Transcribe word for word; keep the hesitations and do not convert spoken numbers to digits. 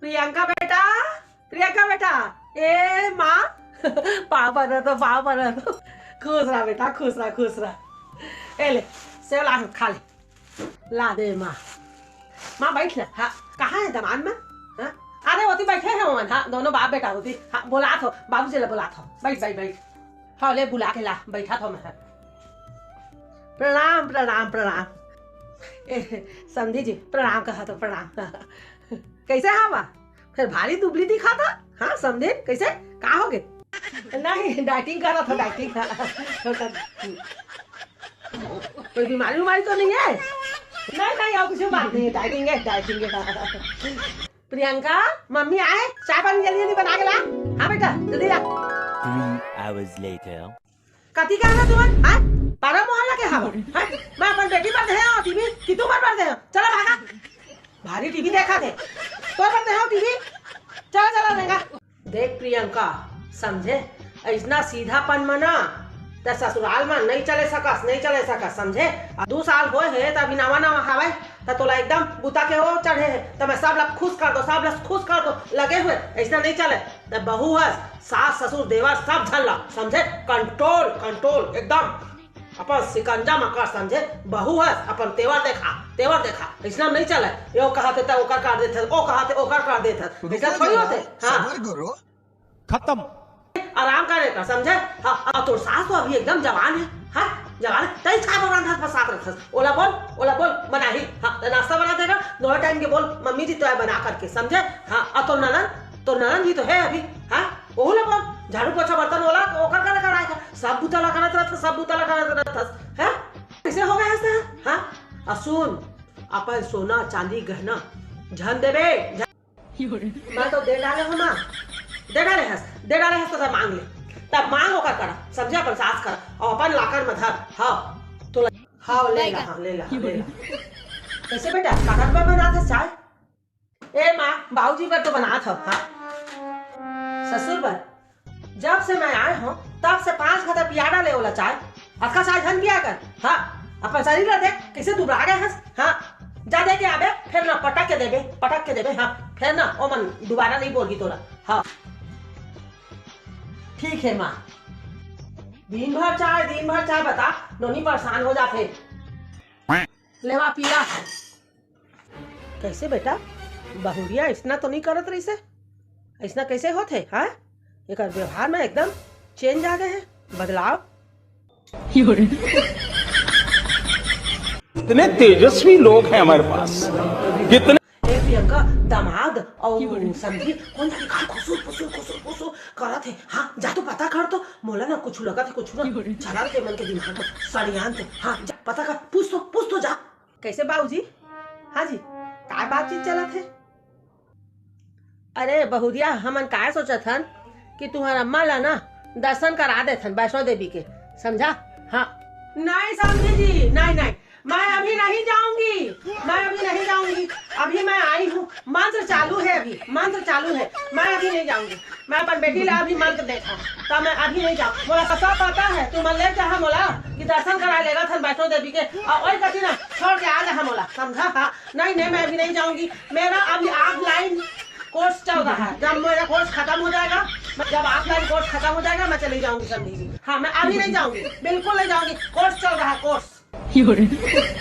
प्रियंका बेटा, प्रियंका बेटा, ए माँ, पाँव परत हों, पाँव परत हों। खुश रह बेटा, खुश रह, खुश रह। ए ले, सेव ला, खा ले। ला दे माँ। माँ, बैठ ले। हाँ, कहाँ हे दमांद मन? हाँ? अरे, ओती बैठे हे ओमन, हाँ, दोनों बाप बेटा ओती। हाँ, बोलात हों, बाबूजी ला बोलात हों। बैठ, बैठ, बैठ। हाँ, ले, बुला के ला, बैठात हों मैं। प्रणाम, प्रणाम, प्रणाम। ए, समधी जी, प्रणाम कहत हों, प्रणाम। कइसे हवा? फेर भारी दुबली दिखत हस, हाँ, समधी, कइसे? का होगे? नहीं, dieting करत हों, dieting। हाँ। कोई बीमारी उमारी तो नहीं हे? नहीं, नहीं, अउ कुछू बात नहीं हे, dieting हे, dieting हे। प्रियंका, मम्मी आए, चाय पानी जल्दी जल्दी बना के ला। हाँ बेटा, जल्दी ला। Three hours later. कति के हवय तुमन? हाँ? पारा मोहल्ला के हवय? हाँ? मैं अपन बेटी बर देहे हों टीवी, कि तुमन बर देहे हों? चला भागा। भारी टीवी देखत हे। तोर बर देहे हों टीवी? चला, चला, रेंगा। देख प्रियंका, समझे? अइसना सीधापन म ना, त ससुराल म नइ चले सकस, नइ चले सकस, समझे? अब दू साल होए हे, त अभी नवा नवा हवय, त तोला एकदम बुता के ओ चढ़े हे, त मैं सब ला खुश कर दों, सब ला खुश कर दों, लगे हुए, अइसना नइ चले। त बहू हस, सास, ससुर, देवर, सब झन ला, समझे? Control, control, एकदम अपन शिकंजा म कर, समझे? बहू हस, अपन तेवर देखा, तेवर देखा, अइसना नइ चले। यो कहत हे त ओकर कर देथस, ओ कहत हे ओकर कर देथस, अइसना थोड़ी होथे। हाँ। सबर करो। खत्म। आराम करे कर, समझे? हाँ, अउ तोर सास तो अभी एकदम जवान हे, हाँ? जवान हे, तइच का बगल हाथ फंसात रखथस। ओला बोल, ओला बोल, बनाही। हाँ, त नाश्ता बना देगा, दोनों टाइम के बोल, मम्मी जी तो हे बना करके, समझे? हाँ, अउ तोर ननद, तोर ननद भी तो हे अभी, हाँ? ओहू ला बोल, झाड़ू पोछा बर्तन ओला, ओकर करा कराए का, सब बुता ला करत रखथस, सब बुता ला करत रखथस, हाँ? कइसे हो गया ऐसा? हाँ? अउ सुन, अपन सोना, चांदी, गहना, झन देबे, झन मैं तो दे डारे हों ना। दे डारे हस, दे डारे हस त मांग ले। त मांग ओकर करा, समझे, अपन सास करा, अउ अपन लाकर म धर। हाँ, तो ला, हाँ, ले ला, हाँ, ले ला, हाँ, ले ला। कइसे बेटा, काकर बर बनात हस चाय? ए माँ, बाबूजी बर तो बनात हंव, हाँ। ससुर बर। जब से मैं आए हों, तब से पांच घड़ा पिया डारे ओला चाय। अतका चाय झन पिया कर। हाँ, अपन शरीर ला देख, कइसे दुबरा गे हस। हाँ, जा दे के आबे, फेर ना पटक के देबे, पटक के देबे। हाँ, फेर ना ओमन दुबारा नइ बोलही तोला। हाँ, ठीक हे माँ। दिन भर चाय, दिन भर चाय, बता, नोनी परेशान हो जाथे। लेवा पी ला। कइसे बेटा, बहुरिया अइसना तो नइ करत रहिसे, अइसना कइसे होथे, हाँ? एकर व्यवहार म एकदम change आ गे हे, बदलाव। इतने तेजस्वी लोग हैं हमारे पास, कितने ए प्रियंका, दमाद अउ समधी कोन जाने का खुसुर फुसुर, खुसुर फुसुर करत हे। हाँ, जा तो पता कर तो, मोला ना कुछू लगत हे, कुछू ना चलत हे मन के दिमाग म, षड्यंत्र। हाँ, जा पता कर, पूछ तो, पूछ तो जा। कइसे बाबूजी? हाँ जी, काय बातचीत चलत हे? अरे बहुरिया, हमन काय सोचत हन कि तुंहर अम्मा ला ना दर्शन करा देथन वैष्णो देवी के, समझा? हाँ। नहीं समधी जी, नहीं, नहीं, मैं अभी नहीं जाऊंगी, मैं अभी नहीं जाऊंगी। अभी मैं आई हूँ, मंत्र चालू हे, अभी मंत्र चालू हे, मैं अभी नहीं जाऊंगी। मैं अपन बेटी ला अभी मंत्र देथंव, त मैं अभी नहीं जाऊँ। मोला सब पता हे, तुमन ले चाहा मोला कि दर्शन करा लेगथन वैष्णो देवी के, अउ ओई कथी ना छोड़ के आ जाहा मोला, समझा? हाँ, नहीं, नहीं, मैं अभी नहीं जाऊंगी। मेरा अभी offline course चल रहा है, जब मेरा course खत्म हो जाएगा, जब offline course खत्म हो जाएगा, मैं चली जाऊंगी समधी जी। हाँ, मैं अभी नहीं जाऊंगी, बिल्कुल नहीं जाऊंगी। Course चल रहा है, course।